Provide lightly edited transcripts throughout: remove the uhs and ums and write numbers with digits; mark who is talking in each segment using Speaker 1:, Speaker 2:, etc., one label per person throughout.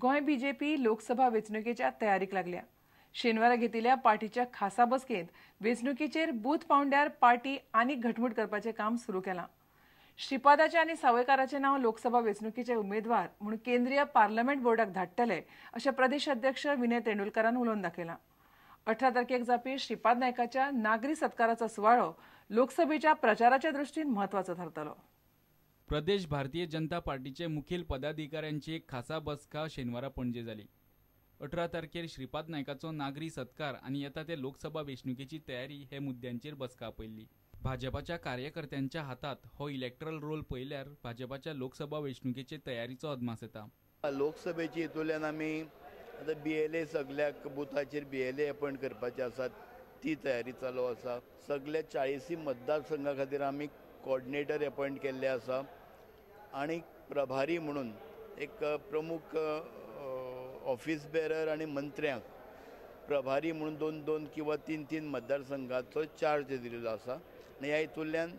Speaker 1: Goa BJP Lok Sabha वेंचणुकेच्या तयारीक लागल्या. शेनवारा घेतिल्ल्या पार्टीच्या खासा बसकेंत वेंचणुकेचेर बूथ पावंड्यार पार्टी आनीक घटमूट करपाचें काम सुरू केलां. श्रीपादाचें आनी सावयकाराचें नांव लोकसभा वेंचणुकेचे उमेदवार म्हूण केंद्रीय पार्लमेंट बोर्डाक धाडटले अशें प्रदेश अध्यक्ष विनय तेंडुलकारान उलोवन दाखयलां. 18 तारखेक जावपी श्रीपाद नायकाच्या नागरी सत्काराचो सुवाळो लोकसभेच्या प्रचाराच्या दृष्टीन म्हत्वाचो थारतलो.
Speaker 2: प्रदेश भारतीय जनता पार्टीचे मुखेल पदाधिकाऱ्यांची एक खासा बसका शेनवारा पणजे जाली. 18 तारखेर श्रीपाद नायकाचो नागरी सत्कार आनी येता ते लोकसभा वेंचणुकेची तयारी हे मुद्द्यांचेर बसका आपयल्ली. भाजपाच्या कार्यकर्त्यांच्या हातात हो इलेक्ट्रल रोल पळयल्यार भाजपाच्या लोकसभा वेंचणुकेचे तयारीचो अदमास येता.
Speaker 3: लोकसभेची हितूंतल्यान आमी आतां BLA सगळ्या बुथाचेर BLA appoint करपाचे आसात, ती तयारी चालू आसा. सगळ्या 40 मतदारसंघा खातीर आमी कोऑर्डिनेटर अपॉयंट केल्ले आसा आनी प्रभारी म्हणून एक प्रमुख ऑफिस बेरर आनी मंत्र्यांक प्रभारी म्हणून 2-2 किंवा 3-3 मतदारसंघाचो चार्ज दिलेलो आसा आनी ह्या हितूंतल्यान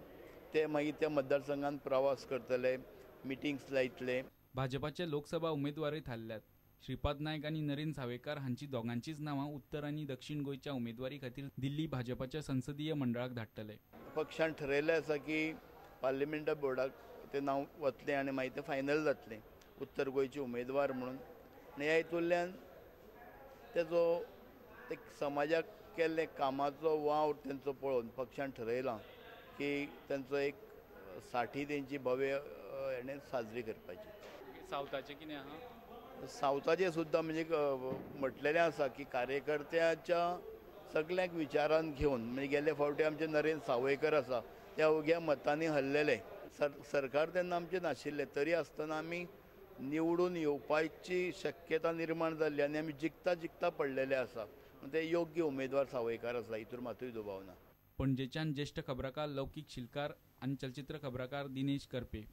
Speaker 3: ते मागीर त्या मतदारसंघान प्रवास करतले, मिटिंग्स लायतले.
Speaker 2: भाजपाचे लोकसभा उमेदवारय थारल्यात. श्रीपाद नायक आनी नरेंद्र सावयकार हांची दोगांचीच नांवां उत्तर आनी दक्षिण गोंयच्या उमेदवारी खातीर दिल्ली भाजपाच्या संसदीय मंडळाक धाडटले.
Speaker 3: पक्षान ठरयलें आसा की पार्लमेंटा बोर्डाक तें नांव वतलें आनी मागीर तें फायनल जातलें उत्तर गोंयचे उमेदवार म्हणून. आनी ह्या हितूंतल्यान तेजो ते समाजाक केल्ले कामाचो वावर तेंचो पळोवन पक्षान ठरयलां की तेंचो एक 60 तेंची भव्य हेणें साजरी करपाची.
Speaker 2: सावथाचें कितें आहा?
Speaker 3: सावथाचें सुद्दां म्हणजे म्हटलेलें आसा की कार्यकर्त्याच्या सगल्यांक विचारान घेवन म्हणजे गेले फावटी आमचे नरेंद्र सावयकर आसा त्या अवघ्या मतांनी हरलेले. सरकार तेन्ना आमचें नाशिल्लें तरी आसतना आमी निवडून येवपाची शक्यता निर्माण जाल्ली आनी आमी जिखता जिखता पडलेले आसा. ते योग्य उमेदवार सावयकार आसा हितूर मातूय दुबाव ना.
Speaker 2: पणजेच्यान ज्येष्ठ खबराकार लौकीक शिलकार आनी चलचित्र खबराकार दिनेश करपे.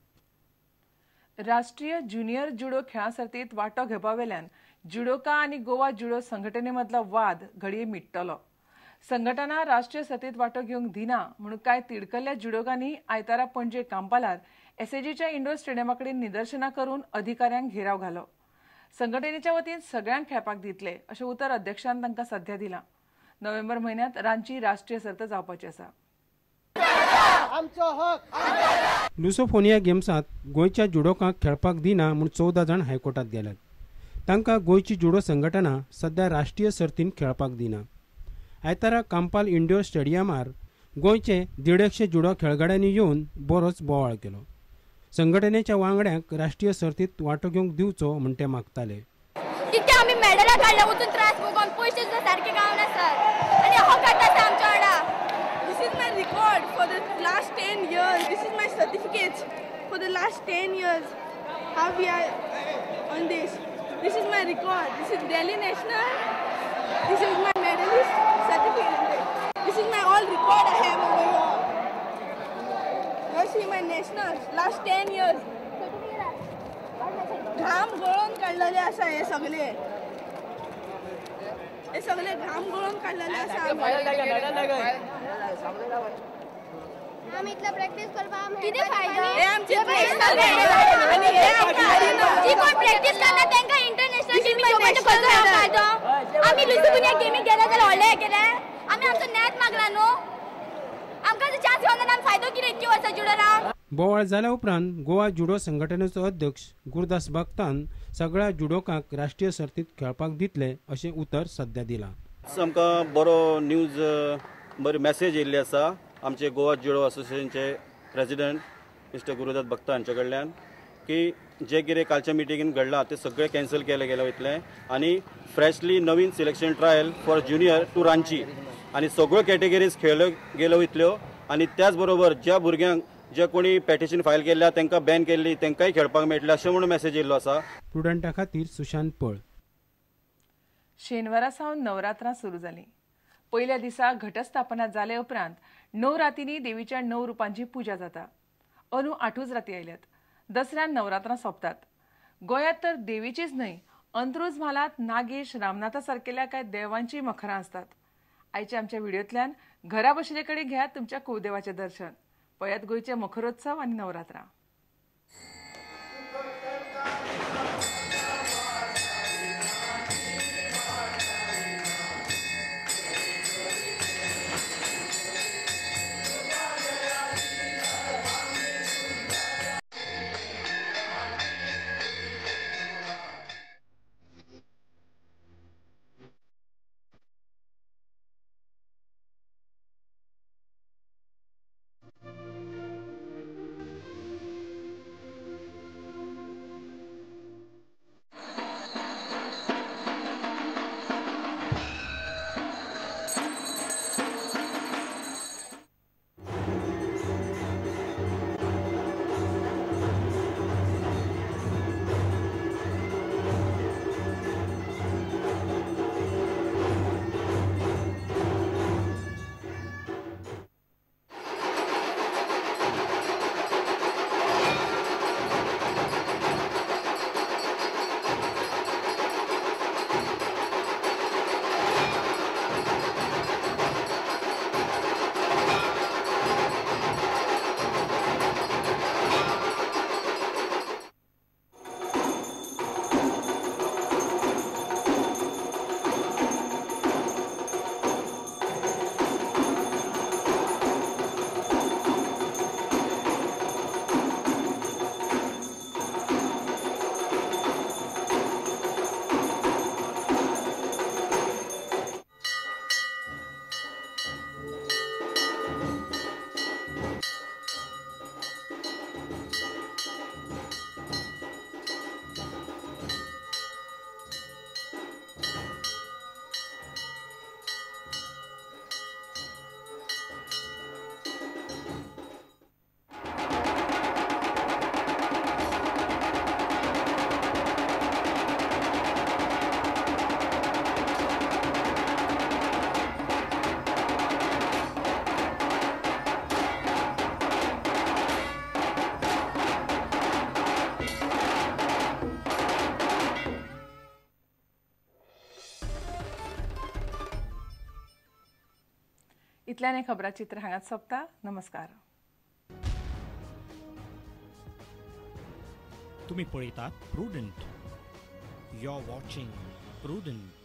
Speaker 1: राष्ट्रीय ज्युनियर जुडो खेळां सर्तींत वांटो घेवपा वेल्यान जुडोका आनी गोवा जुडो संघटने मदलो वाद घडये मिट्टलो. संघटना राष्ट्रीय सर्तींत वांटो घेवंक दिना म्हणून कांय तिडकल्ल्या जुडोकांनी आयतारा पणजे कांपालार एसएजीच्या इंडोर स्टेडियमा कडेन निदर्शनां करून अधिकाऱ्यांक घेराव घालो. संघटनेच्या वतीन सगळ्यांक खेळपाक दितले अशें उतर अध्यक्षान तांकां सध्या दिलां. नोव्हेंबर म्हयन्यांत रांची राष्ट्रीय सर्त जावपाची आसा.
Speaker 4: लुसोफोनिया गेम्सांत गोंयच्या जुडोकांक खेळपाक दिना म्हूण 14 जाण हायकोर्टात गेल्यात. तांकां गोंयची जुडो संघटना सध्या राष्ट्रीय सर्तीन खेळपाक दिना. आयतारा कांपाल इंडोर स्टेडियमार गोंयचे 150 जुडो खेळगड्यांनी येवन बरोच बोवाळ केलो. संघटनेच्या वांगड्यांक राष्ट्रीय सर्तीत वांटो घेवंक दिवचो म्हूण ते मागताले.
Speaker 5: कित्याक आमी मेडलां काडल्या वचून त्रास भोगून पयशे सुद्दां सारके गावना सर आनी हक आसा आमच्या वांगडा.
Speaker 6: This is my record for the last 10 years. This is my certificates for the last 10 years. How we are on this. This is my record. This is Delhi National. This is my medalist certificate. This is my all record I have over here. You see my nationals last 10 years. घाम गळोवन काडलेले आसा हे सगळे. हे सगळे घाम गळोवन काडलेले आसा.
Speaker 5: आमी इतलो प्रॅक्टीस करपाक कितें फायदो?
Speaker 6: हे आमचे नॅशनल आनी हे
Speaker 5: जी कोण प्रॅक्टीस करना तांकां इंटरनॅशनल गेमी घेवपाचो कसो फायदो? आमी लुसोफोनिया गेमी गेले जाल्यार व्हडले केले. आमी आमचो न्याय मागला न्हू. आमकां चान्स घेवन आमी फायदो कितें इतकी वर्सां जुडोना.
Speaker 4: बोवाळ जाल्या उपरांत गोवा जुडो संघटनेचो अध्यक्ष गुरुदास भक्तान सगळ्या जुडोकांक राष्ट्रीय सर्तींत खेळपाक दितले अशें उतर सध्या दिलां.
Speaker 7: आमकां बरो न्यूज बरी मॅसेज येयल्ली आसा आमचे गोवा जुडो असोसिएशनचे प्रेसिडेंट मिस्टर गुरुदास भक्ता हांचे कडल्यान की जे कितें कालच्या मिटिंगेन घडलां तें सगळें कॅन्सल केलें गेलें वयतलें आनी फ्रेशली नवीन selection trial for junior to Ranchi आनी सगळ्यो कॅटेगरीज खेळ्यो गेल्यो वयतल्यो आनी त्याच बरोबर ज्या भुरग्यांक जे कोणी पेटिशन फायल केल्ल्या तांकां बॅन केल्ली तांकांय खेळपाक मेळटलें अशें म्हणून मॅसेज येयल्लो आसा.
Speaker 4: प्रुडंटा खातीर सुशांत पळ.
Speaker 1: शेनवारा सावन नवरात्रां सुरू जालीं. पयल्या दिसा घटस्थापना जाले उपरांत 9 रातींनी देवीच्या 9 रुपांची पुजा जाता. अंदू 8 राती आयल्यात. दसऱ्यान नवरात्रां सोंपतात. गोंयांत तर देवीचीच न्हय अंत्रुज म्हालांत नागेश रामनाथा सारकेल्या कांय देवांची मखरां आसतात. आयच्या आमच्या व्हिडियोंतल्यान घरा बशिल्ले कडेन घेयात तुमच्या कुळदेवाचें दर्शन. पळयात गोंयचे मखरोत्सव आनी नवरात्रां. इतल्यान हें खबराचित्र हांगाच सोंपता. नमस्कार.
Speaker 8: तुम्ही पळयतात Prudent. You are watching Prudent.